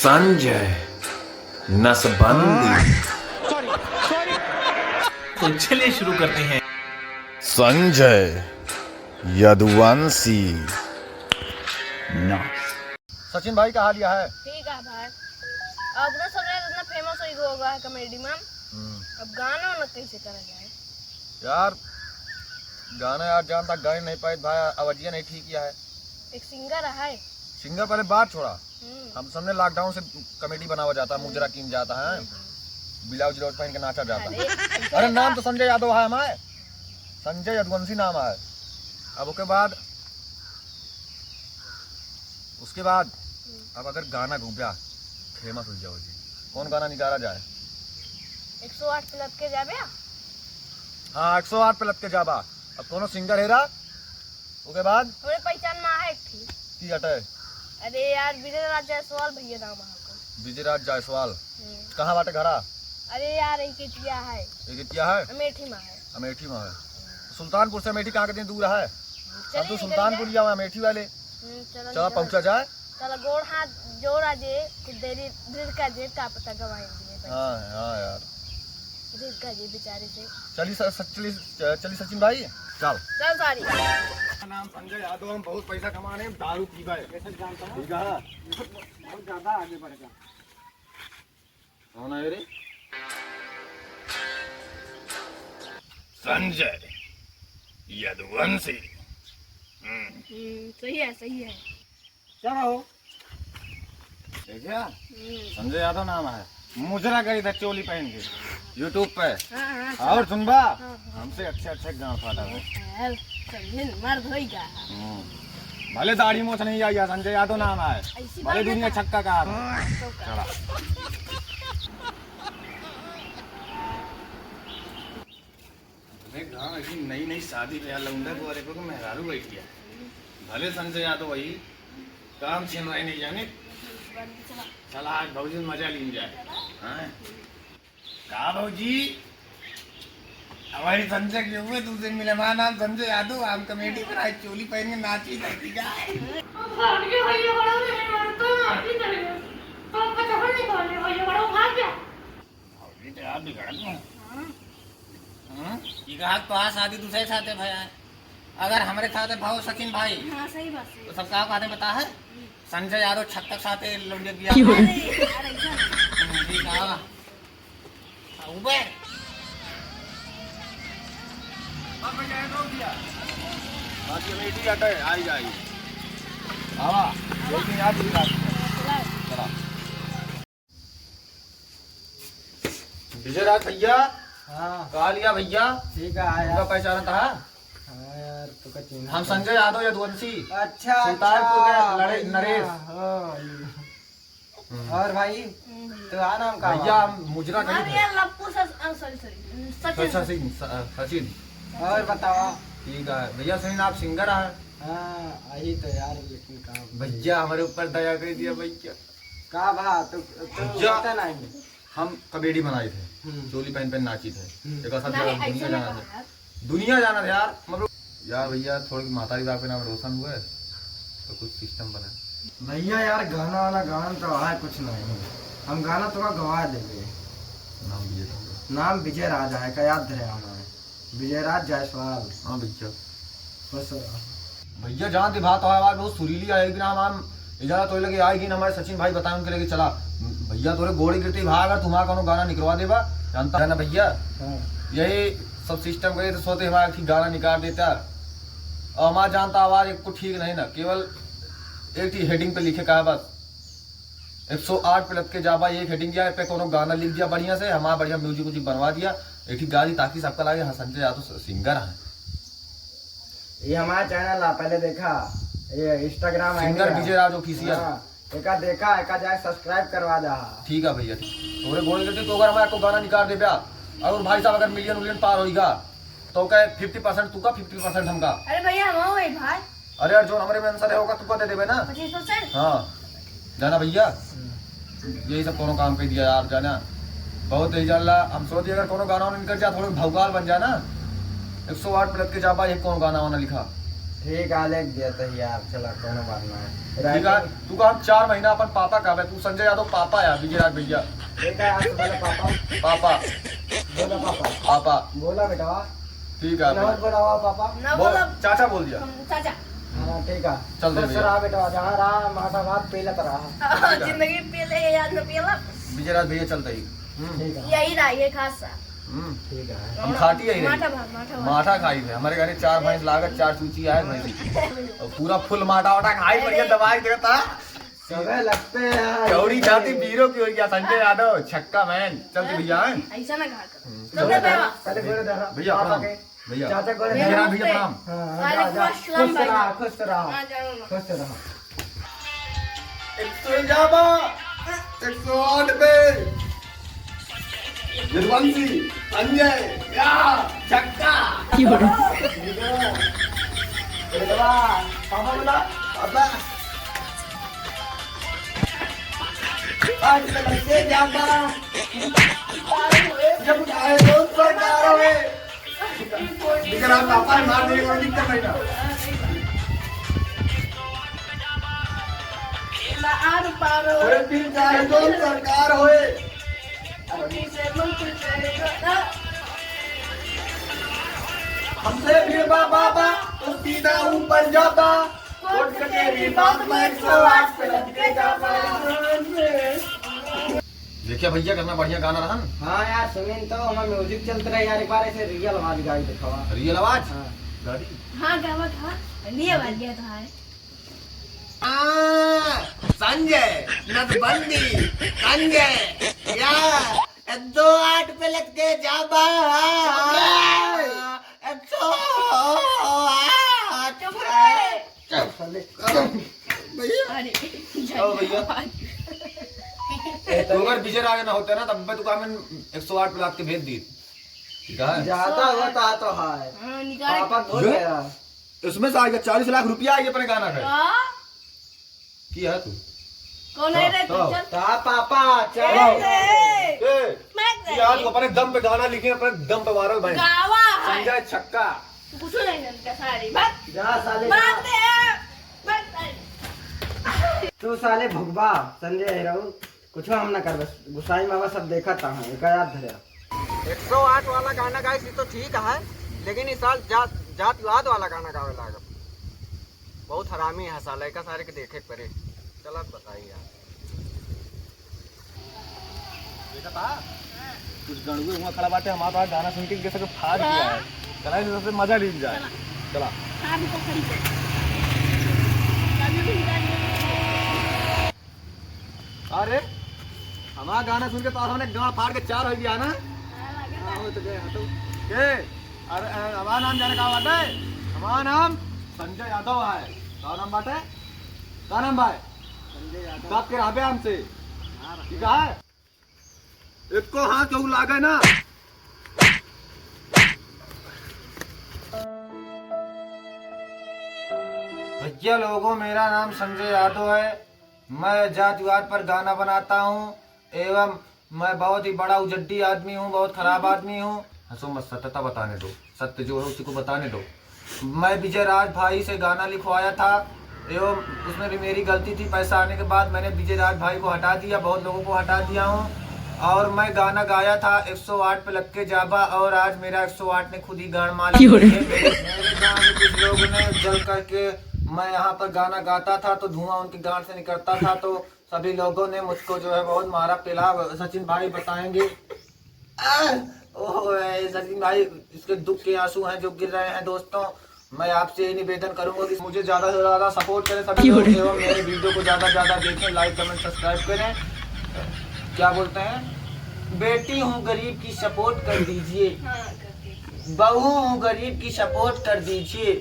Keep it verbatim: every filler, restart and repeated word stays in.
संजय नसबंदी। तो चलिए शुरू करते हैं। संजय यदुवंशी। सचिन भाई, का हाल है? ठीक है भाई। अब ना सब इतना फेमस हो गया है कॉमेडी में। हम्म। अब गाना ना कैसे करा जाए? यार, गाना यार, जान तक गा ही नहीं पाए भाई, आवाजिया नहीं ठीक है। एक सिंगर है। सिंगर पहले बात छोड़ा। हम्म। हम सबने लॉकडाउन से कॉमेडी बनावा जाता है, हम्म। मुजरा कीन जाता है, हम्म। ब्लाउज व्लाउज पहन के नाचा जाता है। अरे, अरे, नाम तो संजय यादव है हमारे, संजय यदुवंशी नाम है। अब ओके बाद, उसके बाद हम्म। अब अगर गाना गूंजा, फेमस हो जाओ जी, कौन गाना निकाला जाए? एक सौ आठ पे लटके जाबे। हाँ, एक सौ आठ पे लटके जाबा। अब कोनो सिंगर हेरा, ओके बाद? हमरे पहचान में आहे एक ठी। की हटे? अरे यार, विजय राज जायसवाल भैया नाम है ओकर। विजय राज जायसवाल। हम्म। कहाँ बाटे घरा? अरे यार, एक एटिया है। एक एटिया है? अमेठी में है। अमेठी में है। सुल्तानपुर से अमेठी कहाँ के दिन दूर है? चल, तू चलिए, सुल्तानपुर चलिए। या अमेठी वाले। हम्म, चलो, चला, चलो। पहुँचा जाए। चला, गोड़ हाथ जोड़ा जे, कुछ देरी, दृढ़ का जे, का पता गवाएंगे भाई। हाँ, हाँ यार। दृढ़ का जे बेचारे से। चली स-, स-, चली, च-, चली सचिन भाई, चल। चल सारी। नाम संजय यादव, हम बहुत पैसा कमाने, हम दारू पीबे। कैसे जानता है? ठीक है। बहुत ज्यादा आगे बढ़ गया। कौन है रे? संजय यदुवंशी। हम्म। हम्म, सही है, सही है। क्या हो? देखिया? हम्म। संजय यादव नाम है। मुजरा करी था चोली पहन के YouTube पे। हाँ, हाँ, और सुनबा, हाँ, हाँ। हमसे अच्छे अच्छे गाँव फाटा है। यार, समझे न, मर्द होई का। हम्म। भले दाढ़ी मोछ नहीं आई है, संजय यादव नाम है। ऐसी भले बात दुनिया है। छक्का का है। हाँ, तो का। चला। अरे गाँव की नई नई शादी भया लौंडा को, अरे को मेहरारू बैठी है। भले संजय यादव वही काम छिनराई नहीं जाने। चला आज भौजी मजा लीन जाए। हाँ? का भौजी? हमारी संजय के हुए दूसरे मिले, हमारा नाम संजय यादव, हम कॉमेडी पर आए, चोली पहन के नाची जाती का? भाग के भैया बड़ा रे, मरता नाची जाएगा। तो पता नहीं कौन है भैया बड़ा, भाग गया। भौजी तो यार बिगड़त नहीं। हाँ। हाँ? ये कहा तो आज शादी दूसरे साथे भया है। अगर हमरे साथे भाव सचिन भाई, हाँ, सही बात, सही तो बात। सब का कहते बता है? हम्म। संजय यादव छक्का साथे लौंडे दिया। अरे, यार, ऐसा नहीं। ये कहा। हाँ, उबे। बाकी हमें इटी आता है, आई जाई। आवा, एक दिन याद दिला। चला। विजयराज भैया। हाँ। का लिया भैया? ठीक है, आया। तुमका पहचाना था? हाँ यार, तुका चिन्हा हम था। संजय यादव यदुवंशी। अच्छा, सुल्तानपुर अच्छा, के लड़े भैया, नरेश। हाँ, ये। हम्म। और भाई, हम्म। तो आ नाम का भैया, हुआ? हम मुजरा कहीं नाम थे। यार लप्पू सच-, अ, sorry, sorry, सचिन, सचिन। सचिन, स-, अ, सचिन। और बताओ। ठीक है भैया, सुनिन आप सिंगर हैं। हाँ, यही तो यार, लेकिन का भैया, हमारे ऊपर दया कर दिया भैया। का बा? तो, तो भैया, पता नहीं। हम कॉमेडी बनाई थे, हम्म। चोली पहन पहन नाची थे। हम्म। एक साथ नहीं, दुनिया ऐसे जाना मत था। कहो यार। दुनिया जाना था यार, मतलब, यार भैया, थोड़ी महतारी बाप के नाम रोशन हुए, तो कुछ सिस्टम बना। भैया यार, गाना वाना गान तो है कुछ नहीं, हम गाना थोड़ा गवा देंगे। नाम विजय राज। नाम विजय राज है, का याद धरे हमारे। विजयराज जायसवाल। हाँ भैया। खुश रहो। भैया, जान दे बात, आवाज बहुत सुरीली आएगी ना, हम इजाजत तो लगे आएगी ना, हमारे सचिन भाई बताए उनके लगे चला। भैया, तोरे गोड़े गिरते भाग, अगर तुम्हारा कोनो गाना निकलवा देबा, जानता है ना भैया? हाँ। यही सब सिस्टम करे तो सोते हमारा एक गाना निकाल देता। और हमारा जानता आवाज एक को ठीक नहीं ना, केवल एक ही हेडिंग पे लिखे का है बस। एक सौ आठ पे लटके जाबा, एक हेडिंग गया, पे कोनो गाना लिख दिया बढ़िया से, हमारा बढ़िया म्यूजिक व्यूजिक बनवा दिया, एक ही गाली ताकि सबका लगे, हाँ, संजय यादव सिंगर है। ये हमारा चैनल है, पहले देखा, ये Instagram ID सिंगर है। विजय राज ऑफिशियल। हाँ, एका देखा, एका जाए subscribe करवा जा। ठीक है भैया, तोरे गोड़ के तो अगर हमारा को गाना निकाल दे बा, और भाई साहब अगर मिलियन विलियन पार होइगा, तो कहे fifty percent तू का, fifty percent हमका। अरे भैया, हम हो गए भाई। अरे यार, जो हमरे में आंसर है, होगा तू का दे देबे ना। पच्चीस percent? हाँ, जाना भैया, यही सब कोनो काम कह दिया यार, जाना। बहुत यही जानला, हम सोची अगर कोनो गाना वाना निकल जा, थोड़े भौकाल बन जाना। एक सौ आठ पे लटके जाबा, एक कोनो गाना वाना लिखा। ठीक है, लिख दिया तो यार, चला, कोनो बात ना है। ठीक है, तू का हम चार महीना अपन पापा कहबे, तू संजय यादव पापा है, विजयराज भैया। ठीक है, आज से बोला पापा। पापा। बोला पापा। पापा। बोला बेटा। ठीक है, नमस्ते बोला। बोला पापा। ना बोल, बोला। चाचा बोल दिया। हम चाचा। हाँ, ठीक है। चल दे खुश भैया। रहा बेटा, जहाँ रहा, माठा भात पेलत रहा। हाँ, ठीक है। जिंदगी पेले के याद न पेला। विजयराज भैया चलते ही। हम्म। ठीक है। यही रहा, ये खास सा। हम्म। ठीक है। हम खाटी है ही नहीं। माठा भात, माठा भात। माठा खाई है। हमारे घरे चार भैंस लागत, चार चूची आए भैंसी। और पूरा फुल माठा वाठा खाई, बढ़िया अरे। दवाई देता। सबे लगते हैं। कौड़ी जाति बीरो की हो गया, संजय यादव, छक्का मैन। चल तू भैया, हैं? ऐसा ना कहा करो। हम्म। चल दे भैया। पहले गोरे धरा। भैया, पापा प्रणाम। के। भैया। चाचा गोरे भैया, धरा। भैया, प्रणाम। हाँ, हाँ, भैया, जा, जा। प्रणाम। खुश रहा, खुश रहा। हाँ, जाओ ना। खुश रहा। एक सौ जाबा, एक सौ आठ पे। यदुवंशी, संजय, या, छक्का। क्यों रे? बेटवा, पापा बोला, पापा। आज तक से जाबा। जब आए तो सरकार होए। विकराल पापा मार देगा, दिक्कत नहीं ना। आर पार होए। अरे फिर चाहे तो सरकार होए। हमसे भिड़बा बाबा, तो सीधा ऊपर जाबा। कोर्ट कचहरी बात में एक सौ आठ पे लटके जाबा। देखिया भैया, कितना बढ़िया गाना रहन। हाँ यार, सुनिन तो, हमार music चलत रहे यार, एक बार ऐसे real आवाज गाई दिखावा। Real आवाज? हाँ। गाड़ी? हाँ, गावा था। नहीं आवाज गया था। हाँ, संजय, नसबंदी, संजय, या, एक दो आठ पे लटके जाबा, एक सौ आठ। चुप रहे। चल, साले, चल। भैया। अरे, आओ भैया। धन्यवाद। तू अगर विजय राज ना होता ना, तब मैं तू काम एक सौ आठ पे लाद के भेज दी। ठीक है? ज्यादा होता तो है। हाँ, निकाल। पापा बोल ये? गया। इसमें से आएगा चालीस लाख रुपया, ये अपने गाना का। हाँ? की है तू? कौन है रे? चल, चल। ता पापा, चल। ए, ए, ए। मैं ये आज अपने दम पे गाना लिखे, अपने दम पे वायरल भाई। गावा है। संजय छक्का। तू कुछ नहीं जानता सारी बात। जा साले, बात जा। दे, बात दे। तू साले भुगबा, संजय राउत। कुछ हम ना कर, बस गुसाई मामा सब देखा था, हाँ, एक याद धरे। एक सौ आठ वाला गाना गाइस, ये तो ठीक है, लेकिन इस साल जात, जातिवाद वाला गाना गावे लागल। बहुत हरामी है साला, एका सारे के देखे के पड़े। चल अब बताई यार। देखा था? कुछ गणुए हुआ खड़ा बाटे, हमारा पास गाना सुन के इनके सबके फाड़ दिया है। चला, इसे सबसे मजा लीन जाए। चला। चला। हाँ, रुको, खड़ी कर। अरे, हमारा गाना सुन के तो हमने गाँड़ फाड़ के चार हो गया ना? हाँ, लगे हाँ, था। हो तो गए, हटो। के? अरे, अ, हमारा नाम जाने का बात है? हमारा नाम संजय यादव है। का नाम बाटे? का नाम भाई? संजय यादव। बात के रहबे हमसे। हाँ, ठीक है? एको हाथ केहू लागे ना। भैया लोगों, मेरा नाम संजय यादव है। मैं जातिवाद पर गाना बनाता हूँ एवं मैं बहुत ही बड़ा उजड्डी आदमी हूँ, बहुत खराब आदमी हूँ। हंसो मत, सत्यता बताने दो, सत्य जो है उसी को बताने दो। मैं विजय राज भाई से गाना लिखवाया था एवं उसमें भी मेरी गलती थी। पैसा आने के बाद मैंने विजय राज भाई को हटा दिया, बहुत लोगों को हटा दिया हूँ। और मैं गाना गाया था एक सौ आठ पे लग के जाबा, और आज मेरा एक सौ आठ ने खुद ही गांड मार ली है। मेरे, मेरे गांव के कुछ लोगों ने जल करके, मैं यहाँ पर गाना गाता था तो धुआं उनके गांड से निकलता था, तो सभी लोगों ने मुझको जो है बहुत मारा पिला। सचिन भाई बताएंगे। आह, ओहो, ए, सचिन भाई, इसके दुख के आंसू हैं जो गिर रहे हैं। दोस्तों, मैं आपसे ये निवेदन करूंगा कि मुझे ज्यादा से ज्यादा support करें सभी लोग, एवं मेरे video को ज्यादा से ज्यादा देखें, like, comment, subscribe करें। क्या बोलते हैं, बेटी हूँ गरीब की, support कर दीजिए। हाँ, कर दीजिए। बहू हूँ गरीब की, support कर दीजिए।